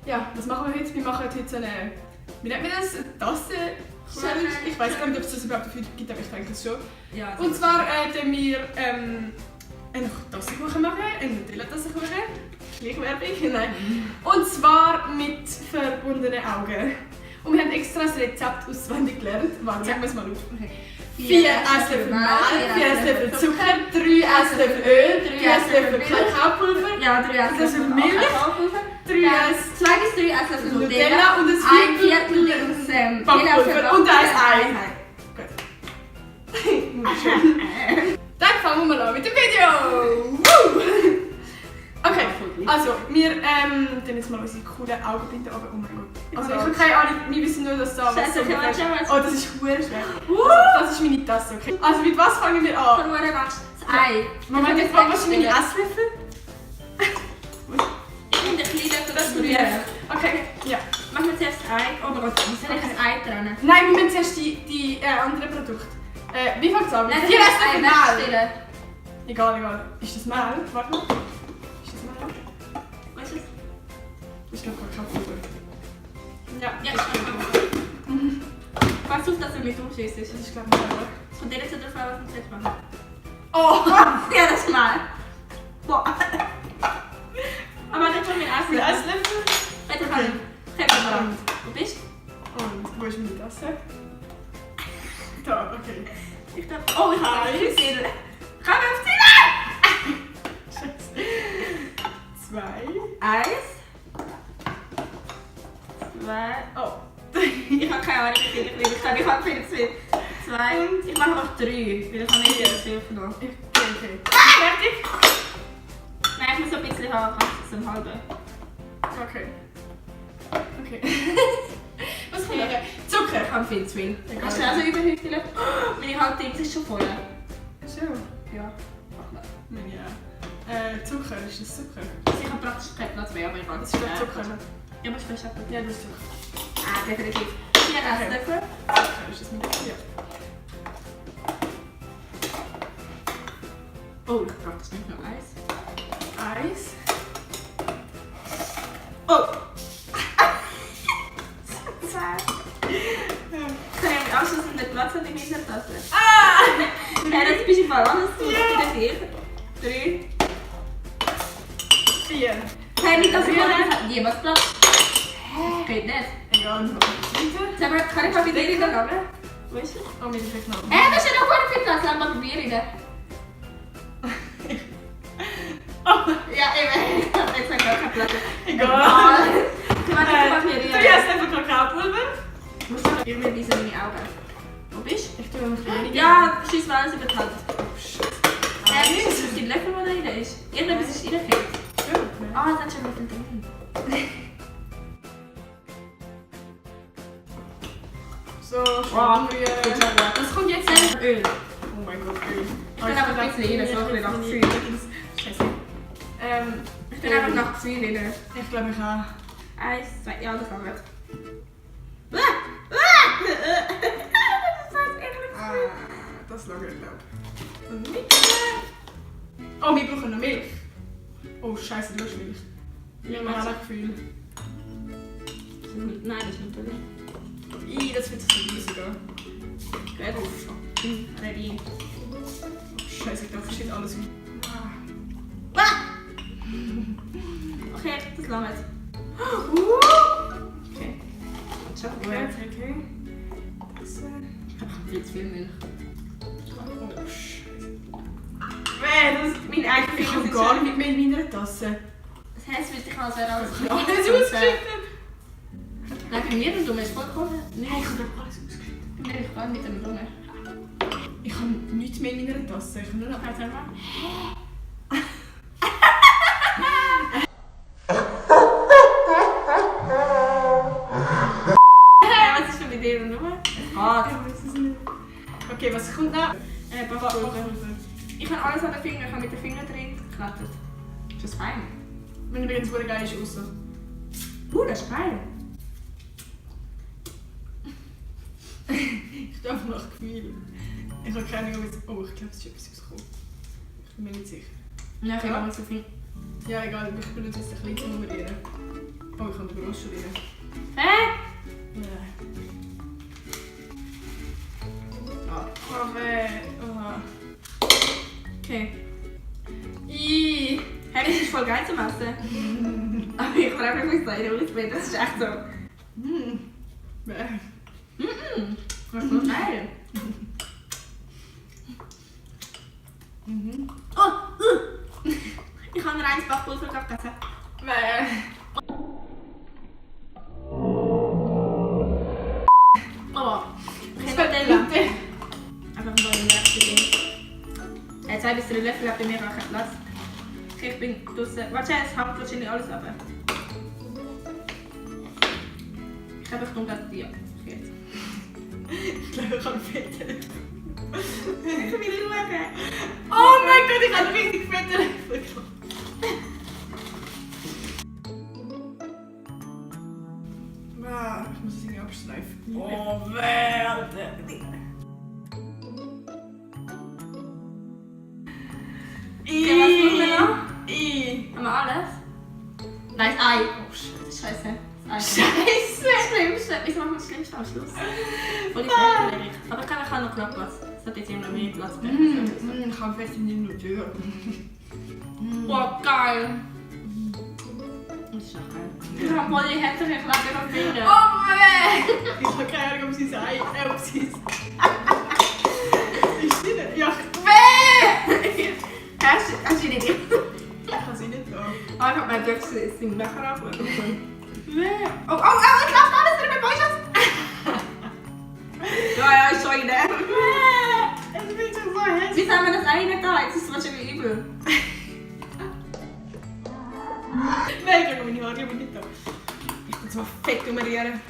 Ja, was machen wir heute? Wir machen heute so eine, wie nennt man das? Eine Tassen-Challenge? Ich weiß gar nicht, ob es das überhaupt dafür gibt, aber ich denke es schon. Ja, und zwar tun wir einen Tassenkuchen machen, einen Nutella-Tassenkuchen. Schleichwerbung, nein. Und zwar mit verbundenen Augen. Und wir haben extra das Rezept auswendig gelernt. Warte, sagen wir es mal auf. Okay. 4 Esslöffel Mehl, 4 Esslöffel Zucker, 3 Esslöffel Öl, 3 Esslöffel Kakaopulver, ja, 3 Esslöffel Milch, 2 bis 3 Esslöffel Nutella und ein Viertel Backpulver und ein Ei. Gut. Dann fangen wir mal an mit dem Video! Okay, also wir tun jetzt mal unsere coolen Augenbinden runter. Oh mein Gott. Also ich habe keine Ahnung, wir wissen nur, dass da was so ist. Oh, das ist verdammt schwer. Also, das ist meine Tasse, okay? Also mit was fangen wir an? Von woher machst du das Ei? Moment, jetzt was sind meine Esslöffel? Ich nehme den kleinen Löffel das Brühe. Okay, ja. Machen wir zuerst das Ei. Oh mein Gott, wie soll ich das Ei trennen? Nein, wir müssen zuerst die anderen Produkte. Wie fängt es an? Nein, 4 Esslöffel Mehl. Mehl. Egal. Ist das Mehl? Warte mal. Was ist das? Ich glaube Kakaopulver. Ja, Ja, ich kann pass auf, dass du nicht umschießt. das ist glaube ich Mehl. Es kommt jetzt darauf an, was du zuerst machst. Oh! Ja, das ist Mehl. Boah. Aber nicht schon mit Essen. Esslöffel. Bitte kann ich. Wo bist du? Und wo ist meine Tasse? Da, okay. Ich glaube. Oh, ich habe Eins. einen Zettel. Komm auf die Scheiße. 2. 1. 2. Oh. Ich habe keine Ahnung, wie viel ich will. Ich habe viel zu viel. 2. Ich mache einfach 3, weil ich habe nicht viel zu viel genommen. Okay. Fertig? Nein, ich muss so ein bisschen haben. So einen halben. Okay. Was kommt nachher? Zucker. Ich habe viel zu viel. Egal. Hast du also überhütelt? Meine Halbdings ist schon voll. So. Ja. Meine, Zucker, ist das Zucker? Also ich habe praktisch keinen Platz mehr, aber ich habe Das ist doch Zucker. Ja, aber ich weiß nicht. Ja, das ist Zucker. Ah, definitiv. 4 Esslöffel. Zucker ist das mit ja. Oh, ich brauche das nicht nur Eis. Eis. Oh! 2. Kann ich am Anschluss nicht Platz an die Tasse? Ah! Hey, jetzt bist du mal anders. Ja. 4. 3. 4. Hey, nicht das hat niemals Platz. Hä? Geht nicht. Egal, weiter. Sag mal, kann ich mal bei dir in den Namen? Wo ist er? Oh, mir ist weggenommen. Da ist ja noch gut viel Platz. Lass mal bei mir rein. Oh, Ja, eben. Ich habe jetzt gar keinen Platz. egal. Ich mache jetzt bei mir 3 rein. Esslöffel Kakaopulver. Ich muss noch irgendwie weisen meine Augen. Wo bist Ich tue noch weniger. du? Ja, schieß mal alles über die Hand. Eins. Ist das die Löffel, der da rein ist? Irgendetwas ist reingekippt. Ah, das hat schon Löffel drin. So, Wow. schön rühren. Gut, schon gut. Was kommt jetzt? Öl. Oh mein Gott, Öl. Ich bin einfach ein bisschen rein, so ein bisschen nach Gefühl. Scheiße. Ich bin einfach nach Gefühl rein. Ich glaube, ich auch. 1, 2, ja, das langt. Das lange ich glaube. Und Milch. Oh, wir brauchen noch Milch. Oh, scheiße, du hast Milch. Ich habe auch ein Gefühl. Nein, das ist nicht drin. Das wird sich so riesig an. Gut. Ready. Oh, scheiße, ich glaube, steht alles wie. Okay, das langt. Okay. Schon gut. Okay. Das, Ich habe viel zu viel Milch. oh, scheiße. Das ist mein eigener Ich habe gar nicht mehr in meiner Tasse. Das heisst, weil ich als wäre alles Alles ausgeschüttet. Nein, bei mir und du hast vollkommen. Nein, ich habe alles ausgeschüttet. Nein, ich kann mit dem Lunge. Ich habe nichts mehr in meiner Tasse. Ich habe nur noch. Kannst du einfach? Was ist denn mit dir Nummer? Ah, Ich weiß es nicht. Okay, was kommt noch? Backpulver. Ich habe alles an den Fingern, ich habe mit den Fingern drin geklettert. Ist das fein? Wenn übrigens wurde geil ist raus. Das ist geil. Ich darf nach Gefühl. Ich habe keine Ahnung, oh, ich glaube, es ist etwas rausgekommen. Ich bin mir nicht sicher. Ja, ich habe so viel. Ja, egal, ich benutze jetzt ein bisschen zum Nummerieren. Oh, ich habe den grossen schon wieder. Hä? Nein. Oh. Oh, weh. Oh. Okay. Ih. Hey, das ist voll geil zum Essen. Aber ich frage mich, was da ausbilden. Das ist echt so. Bäh. Das ist voll geil. Oh! Ich habe nur eins Backpulver gegessen. Bäh. Oh! Das Ich wird habe bitte. einfach mal in der 2 bis 3 Löffel hat bei mir auch keinen Platz. Okay, ich bin draußen. Warte, es hängt wahrscheinlich alles ab. Ich habe echt umgedacht, ja. Jetzt. Ich glaube, ich kann fette. Ich will schauen. Oh mein Gott, ich habe richtig fette Löffel gehabt. Ich muss es irgendwie abschleifen. Oh, weh, Alter. Okay, was machen wir noch? I. Haben wir alles? Nein, das Ei. Oh, Scheiße. Das Ei. Scheiße. Das Schlimmste. Wieso machen wir das Schlimmste am Schluss? Voll die Fehlerung. Aber ich kann noch genug Platz. Es hat jetzt immer mehr Platz gegeben. Ich habe fest in die Tür. Boah, geil. Das ist auch geil. Ich habe voll die hässliche Klappe auf Finger. Oh, weh. Ich habe keine Ahnung, ob sie es Ei, ob sie es... Ist sie nicht? Ja, weh. Hast du die nicht? Ich kann sie nicht da. Ah, ich hab mir gedacht, sie ist im Becher ab. Oh, es läuft alles drin, Boys! Ja, ist schon in der. Es wird so hässlich. Wieso haben wir das Ei nicht da? Jetzt ist es wahrscheinlich übel. Nein, ich kann meine Haare nicht da. Ich muss mal fett umrühren.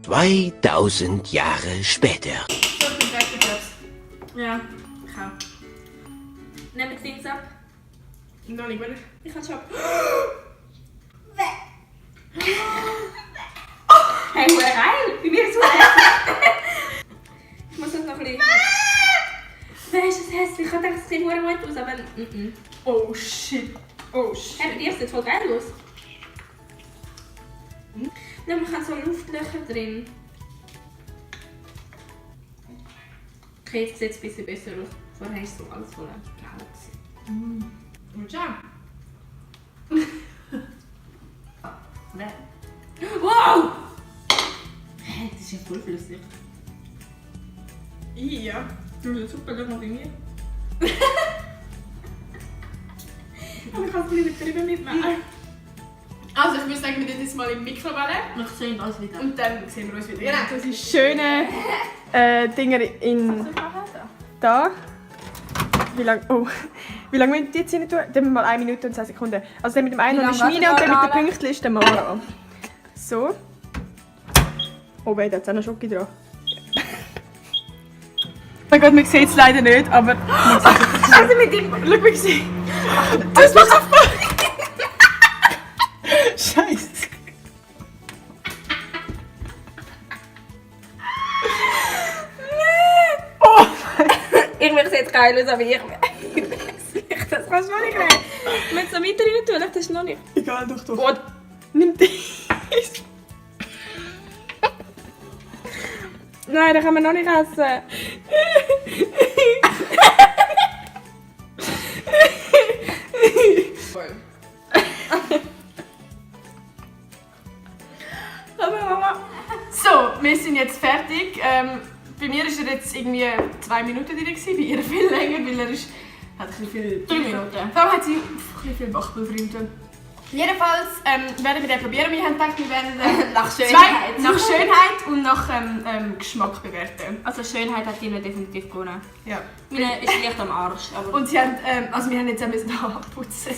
...2000 Jahre später. So, ich bin fertig, Jobs. Ja, ich auch. Nehmen wir Dings ab. Noch nicht, oder? Ich kann schon. Hey, wo geil! Bei mir ist es hässlich. Ich muss das noch ein bisschen. Wer ist das hässlich? Ich dachte, es sieht gut aus, aber. Oh shit. Oh shit. Hey, bei dir sieht es voll geil aus. Nein, man hat so Luftlöcher drin. Okay, jetzt sieht es ein bisschen besser aus. Vorher war es so alles voll grau. Und ja. Wow! Hey, das ist ja voll flüssig. Ja. Du bist super, schau mal bei mir. Aber ich kann es nicht drüber mitmachen. Also, ich würde sagen, wir tun jetzt mal im Mikrowelle. Wir sehen uns wieder. Und dann sehen wir uns wieder. Genau, das ist schöne Dinger in da. Wie lange? Oh. Wie lange müssen die jetzt rein tun? Dann mal 1 Minute und 10 Sekunden. Also dann mit dem einen Wie und der lange Schmine und dann mit warten den wir Pünktchen ist der Mara. So. Oh wait, da hat es auch noch Schoki dran. Oh mein Gott, man sieht es leider nicht, aber... Also mit dem... Schau, wie sie... Das macht auf... Scheiße. Oh Ich will jetzt geil aus, aber ich das kannst du noch nicht nehmen. Du musst so weiter rein tun, das ist noch nicht. egal, doch. Oh, nimm dich. Nein, das kann man noch nicht essen. Voll. Aber Mama. So, wir sind jetzt fertig. Bei mir war er jetzt irgendwie 2 Minuten drin, bei ihr viel länger, weil er ist, hat ein bisschen viel... 3 Minuten. Vor allem hat sie ein bisschen viel Backpulver drin tun. Jedenfalls werden wir den probieren. Wir haben gedacht, wir werden den Nach Schönheit. nach Schönheit und nach Geschmack bewerten. Also Schönheit hat Tina definitiv gewonnen. Ja. Meine ist leicht am Arsch, aber... Und sie haben, also wir haben jetzt auch müssen abputzen,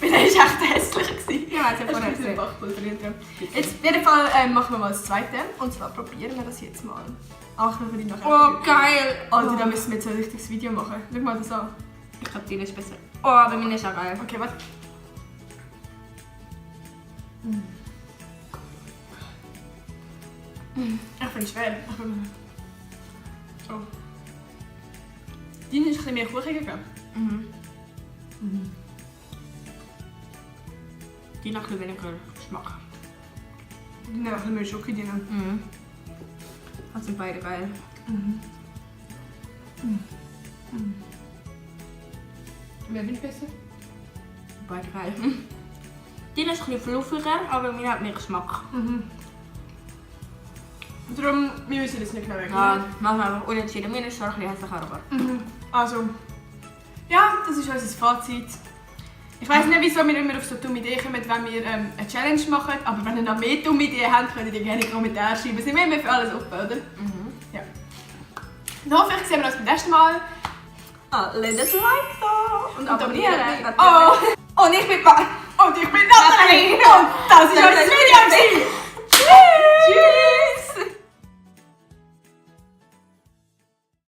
weil er ist echt hässlich gewesen. Ja, hat Es ja ist vorher ein bisschen gesehen. Backpulver drin. Jetzt auf jeden Fall machen wir mal das zweite. Und zwar probieren wir das jetzt mal. Ach, wir für die nachher. Oh, geil! Alter, da müssen wir jetzt ein richtiges Video machen. Schau mal das an. Ich glaube, Tina ist besser. Oh, aber meine ist auch geil. Okay, warte. Ich finde es schwer. So. Deine ist ein bisschen mehr kuchiger, glaube ich. Die noch ein bisschen weniger Geschmack. Die haben ein bisschen mehr Schoki drin. Das sind beide geil. Wer findet besser? Beide geil. Die ist ein bisschen fluffiger, aber mir hat mehr Geschmack. Darum, wir müssen das nicht genau weg. Ja, machen wir einfach unentschieden. Mir ist schon ein bisschen hässlicher, aber... Also, ja, das ist unser Fazit. Ich weiss nicht, wieso wir immer auf so dumme Ideen kommen, wenn wir eine Challenge machen, aber wenn ihr noch mehr dumme Ideen habt, könnt ihr gerne in die Kommentare schreiben. Sind wir immer für alles offen, oder? Ja. Dann hoffe ich, sehen wir uns beim nächsten Mal. Lasst ein Like da! Und abonnieren! Oh! Und ich bin Nathalie! Und das ist unser Video! Tschüss! Tschüss!